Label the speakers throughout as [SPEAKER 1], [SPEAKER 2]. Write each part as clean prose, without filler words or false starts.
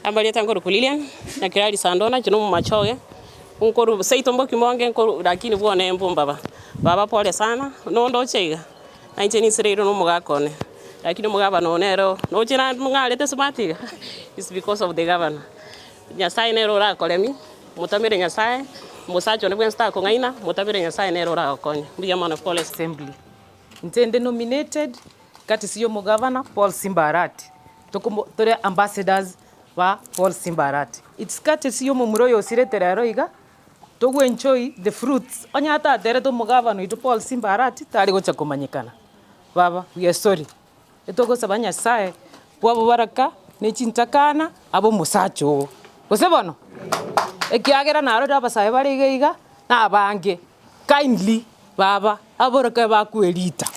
[SPEAKER 1] Amarieta nkorokwa Lilian, Nyakirari Sandona, inche nomomachoge, nkorwa seito mbokima onge nkorwa lakini bwone mbombaba. Baba pole sana, nondoche iga, na inche ninsereirwe na omogaka one, lakini omogabana one nere noche ng'arete smart iga, it's because of the governor. Nyasaye nere orakoremie, motamere Nyasaye, omosacha one bwensi takong'aina, motamere Nyasaye nere oragokonye. Mbuya mono, pole.
[SPEAKER 2] Assembly. Inche inde nominated courtesy ya omogavana Paul Simba Arati. Tokomo tore ambassadors ba Paul Simba Arati. It's courtesy ya omomura oyo osirete rero iga, togo enjoy the fruits, onye ataterete omogavana oito Paul Simba Arati, tari gocha komanyekana. Baba, we are sorry. Etogosaba Nyasaye bw'obobaraka ne chintakana abe omosacha oo. Gose bono? Ekiagera narorire abasae bare iga iga, na abange, kindly baba, aborokia bakwerita.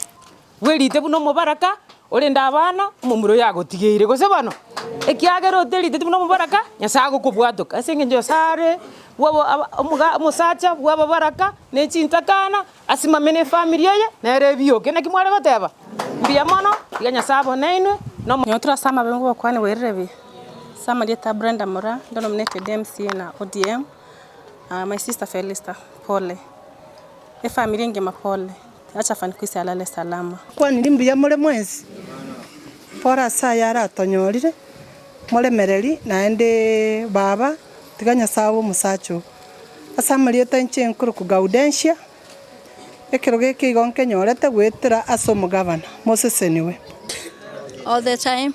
[SPEAKER 2] Bwerite buna omobaraka, orende abana, omomura oyo agotigeire. Gose bono? Ekiagera oteriteti buna omobaraka, Nyasae agokobwatoka ase eng'encho Nyasae are bwabo aba omoga omosacha bw'ababaraka ne chintakana, Asimame nefamiri eye, nere ebioke. Naki mware goteba? Mbuya mono, tiga Nyasae abe nainwe, na omo.
[SPEAKER 3] Nyowe tore ase amabe ngogokwania bwerire buya. Ase amarieta a Brenda Moraa, inde nominated MCA na ODM, my sister Felista, pole. Efamiri engima pole, acha Fanikuisi alale salama.
[SPEAKER 4] Kwaniri mbuya more mwensi, pore ase aya aratonyorire, moremereri naende baba, tiga Nyasae abe omosacha oo. Ase amarieta inche nkorokwa Gaudensia, ekerogo eke igo nkenyorete goetera ase omogabana. Moseseniwe.
[SPEAKER 5] All the time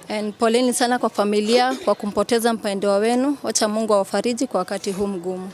[SPEAKER 5] and poleni sana kwa familia kwa kumpoteza mpendwa wenu, wacha Mungu awafariji kwa wakati huu mgumu.